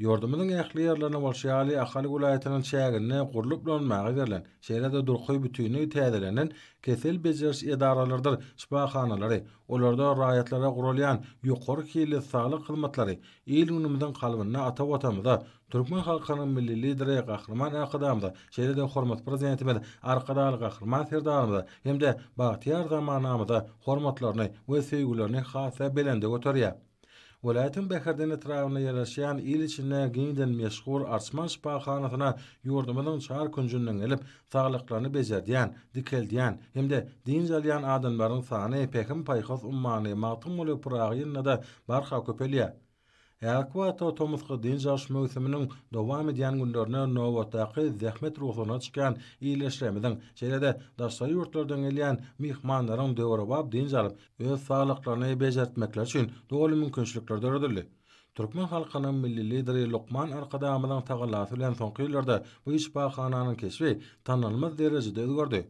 Ýurdumyzyň ähli ýerlerinde bolşy ýaly, Ahal welaýatynyň çäginde gurlup ulanmaga berlen, şeýle-de durky bütinleý täzelenen kesel bejeriş edaralarydyr şypahanalary, olarda raýatlara guralýan ýokary hilli saglyk hyzmatlary il-günümiziň kalbynda ata Watanymyza, türkmen halkynyň Milli Lideri Gahryman Arkadagymyza, şeýle-de hormatly Prezidentimiz Arkadagly Gahryman Serdarymyza hem-de bagtyýar zamanamyza hormatlaryny we söýgülerini has-da belende göterýär. Welaýatyň Bäherden etrabynda ýerleşýän il içinde giňden meşhur Arçman şypahanasyna ýurdumyzyň çar künjünden gelip, saglyklaryny bejerdýän, dikeldýän hem-de dynç alýan adamlaryň sany Pähim-paýhas ummany Magtymguly Pyragy ýylynda-da barha köpelýär. Häzirki wagtda tomusky dynç alyş möwsüminiň dowam edýän günlerinde nobatdaky zähmet rugsadyna çykýan ildeşlerimiziň, şeýle-de daşary ýurtlardan gelýän myhmanlaryň döwrebap dynç alyp, öz saglyklaryny bejertmekleri üçin doly mümkinçilikler döredildi. Türkmen halkynyň Milli Lideri lukman Arkadagymyzyň tagallasy bilen soňky ýyllarda bu şypahananyň keşbi tanalmaz derejede özgerdi.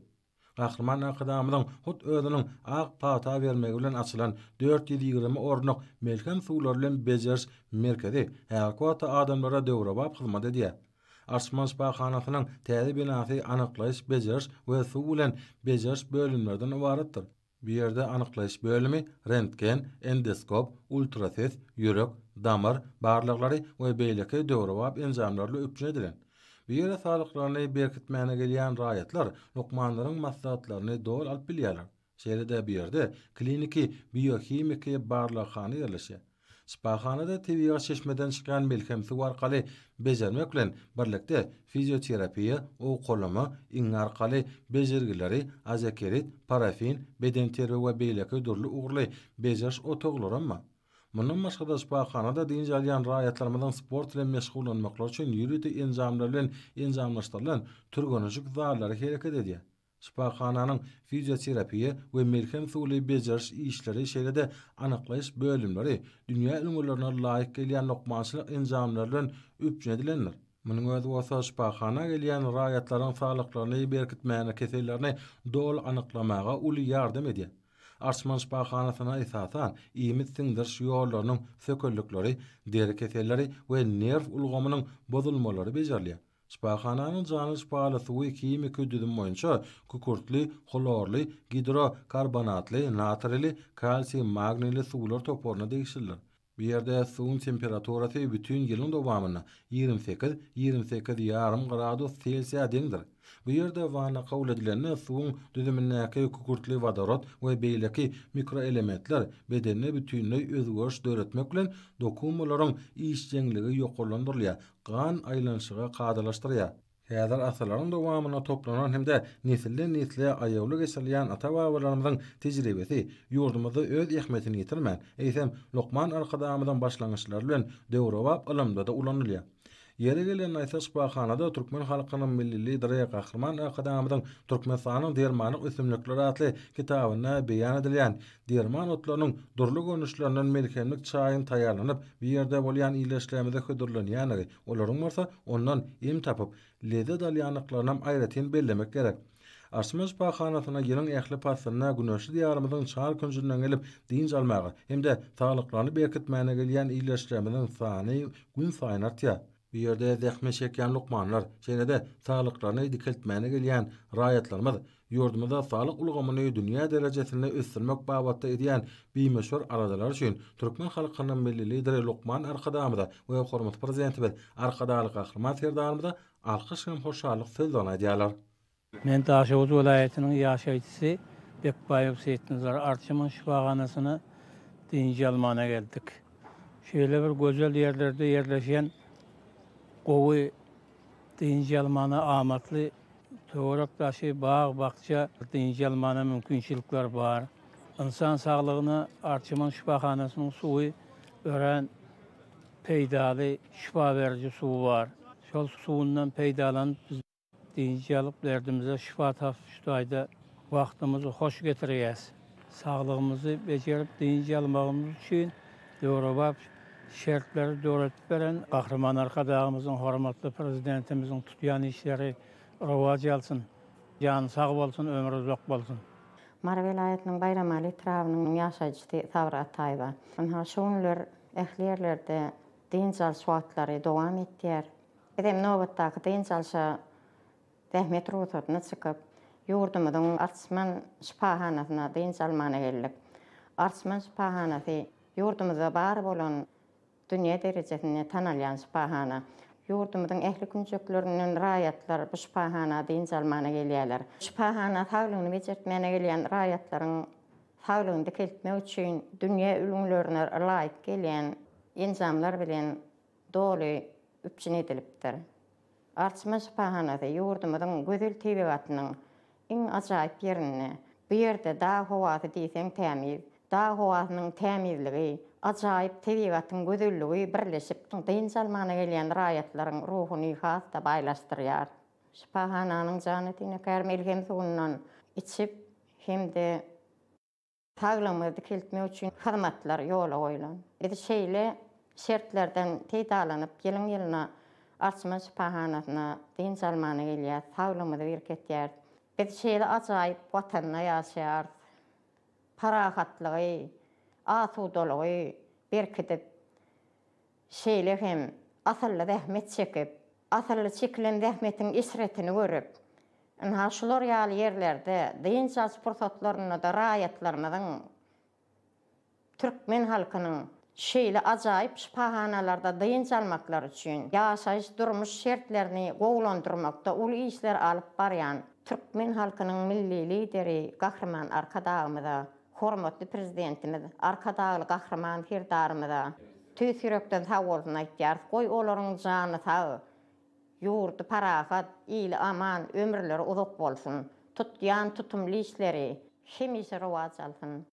Gahryman Arkadagymyzyň hut özüniň ak pata bermegi bilen açylan 420 orunlyk melhem suwlary bilen bejeriş merkezi häzirki wagtda adamlara döwrebap hyzmat edýär. Arçman şypahanasynyň täze binasy anyklaýyş, bejeriş we suw bilen bejeriş bölümlerden ybaratdyr. Bu ýerde anyklaýyş bölümi, rentgen, endoskop, ultrases, ýürek, damar barlaglary we beýleki döwrebap enjamlar bilen üpjün edilen. Bu ýere saglyklaryny berkitmäne gelýän raýatlar lukmanlaryň maslahatlaryny doly alyp bilýärler. Şeýle-de bu ýerde kliniki biohimiki barlaghana ýerleşýär. Şypahanada tebigy çeşmeden çykýan melhem suw arkaly bejermek bilen birlikde fizioterapiýa, owkalama, iňňe arkaly bejergileri, azekerit, parafin, bedenterbiýe we beýleki dürli ugurly bejeriş otaglaram bar. Mundan başga-da şypahanada dynç alýan raýatlarymyzyň sport bilen meşgullanmaklary üçin ýörite enjamlar bilen enjamlaşdyrylan türgenleşik zallary hereket edýär. Şypahananyň fizioterapiýa we melhem suwly bejeriş işleri şeýle-de anyklaýyş bölümleri dünýä ülňülerine laýyk gelýän lukmançylyk enjamlary bilen üpjün edilendir. Munuň özi bolsa şypahana gelýän raýatlaryň saglyklaryny berkitmäge, kesellerini doly anyklamaga uly ýardam edýär. Arçman şypahanasyna esasan iýmit siňdiriş ýollarynyň sökellikleri, deri keselleri we nerw ulgamynyň bozulmalary bejerilýär. Şypahananyň janly şypaly suwy himiki düzüm boýunça kükürtli, hlorly, gidrokarbonatly, natrili, kalsiý-magnili suwlar toparyna degişlidir. Bu ýerde suwuň temperaturasy bütin ýylyň dowamynda 28, 28 ýarym gradus Selsiýa deňdir. Bu ýerde wanna kabul edilende suwuň düzümindäki kükürtli wodorod we beýleki mikroelementler bedende bütinleý özgeriş döretmek bilen dokumalaryň işjeňligi ýokarlandyrylýar, gan aýlanyşygy kadalaşdyrýar. Häzir asyrlaryň dowamynda toplanan hem-de nesilden-nesle aýawly geçirilýän ata-babalarymyzyň tejribesi ýurdumyzda öz ähmiýetini ýitirmän, eýsem, lukman Arkadagymyzyň başlangyçlary bilen döwrebap ylymda-da ulanylýar. Ýeri gelende aýtsak, şypahanada türkmen halkynyň Milli Lideri Gahryman Arkadagymyzyň Türkmenistanyň dermanlyk ösümlikleri atly kitabynda beýan edilýän derman otlarynyň dürli görnüşlerinden melhemlik çaýyň taýýarlanyp, bu ýerde bolýan ildeşlerimize hödürlenýändigi, olaryň bolsa ondan em tapyp, lezzet alýandyklarynam aýratyn bellemek gerek. Arçman şypahanasyna ýylyň ähli paslynda güneşli Diýarymyzyň çar künjünden gelip, dynç almaga hem-de saglyklaryny berkitmäne gelýän ildeşlerimiziň sany günsaýyn artýar. Bu ýerde zähmet çekýän lukmanlar, şeýle-de saglyklaryny dikeltmäne gelýän raýatlarymyz ýurdumyzda saglyk ulgamyny dünýä derejesinde ösdürmek babatda edýän bimöçber aladalary üçin türkmen halkynyň Milli Lideri lukman Arkadagymyza we hormatly Prezidentimiz Arkadagly Gahryman Serdarymyza alkyş hem hoşallyk sözlerini aýdýarlar. Men Daşoguz welaýatynyň ýaşaýjysy Bekbaýew Seýitnazar Arçman şypahanasyna dynç almana geldik. Şeýle bir gözel ýerlerde ýerleşen gowy dynç almana amatly töwerek daşy bag-bakja dynç almana mümkinçilikler bar. Ynsan saglygyna Arçman şypahanasynyň suwy örän peýdaly, şypa beriji suwy bar. Şol suwundan peýdalanyp biz Dynç alyp, derdimize şypa tapyp şu taýda wagtymyzy hoş getirýäs. Saglygymyzy bejerip dynç almagymyz üçin döwrebap şertleri döredip beren Gahryman Arkadagymyzyň, hormatly Prezidentimiziň tutýan işleri rowaç alsyn! Jany sag bolsun, ömri uzak bolsun! Mary welaýatynyň Baýramaly etrabynyň ýaşaýjysy Sabry Ataýewa. Ynha, şu günler ähli ýerlerde. dynç alyş wagtlary dowam etýär. Biz hem nobatdaky dynç alşa zähmet rugsadyna çykyp, ýurdumyzyň Arçman şypahanasyna dynç almana geldik. Arçman şypahanasy ýurdumyzda bar bolan Dünýä derejesinde tanalýan şypahana. Ýurdumyzyň ähli künjeklerinden raýatlar bu şypahana dynç almana gelýärler. Şypahana saglygyny bejertmäne gelýän raýatlaryň saglygyny dikeltmek üçin dünýä ülňülerine laýyk gelýän enjamlar bilen doly üpjün edilipdir. Arçman şypahanasy ýurdumyzyň gözel tebigatynyň iň ajaýyp ýerinde. Bu ýerde dag howasy diýseň tämiz. Dag howasynyň tämizligi, ajaýyp tebigatyň gözelligi birleşip, dynç almana gelýän raýatlaryň ruhuny has-da baýlaşdyrýar. Şypahananyň jana-tenekar melhem suwundan içip hem-de Saglygymyzy dikeltmek üçin hyzmatlar ýola goýlan. Biz şeýle şertlerden peýdalanyp, ýylyň-ýylyna Arçman şypahanasyna dynç almana gelýäris, saglygymyzy berketýäris. Biz şeýle ajaýyp Watanda ýaşaýarys. Parahatlygy, asudalygy berkidip, Şeýle hem asylly zähmet çekip, asylly çekilen zähmetiň eşretini görüp, ynha şular ýaly ýerlerde dynç alyş pursatlarynda-da raýatlarymyzyň, türkmen halkynyň şeýle ajaýyp şypahanalarda dynç almaklary üçin ýaşaýyş-durmuş şertlerini gowulandyrmakda uly işler alyp barýan türkmen halkynyň Milli Lideri Gahryman Arkadagymyza Hormatly Prezidentimiz Arkadagly Gahryman Serdarymyza tüýs ýürekden sagbolsun aýtýarys. Goý olaryň jany sag, ýurdy parahat, ili aman, ömürleri uzak bolsun. Tutýan tutumly işleri hemişe rowaç alsyn.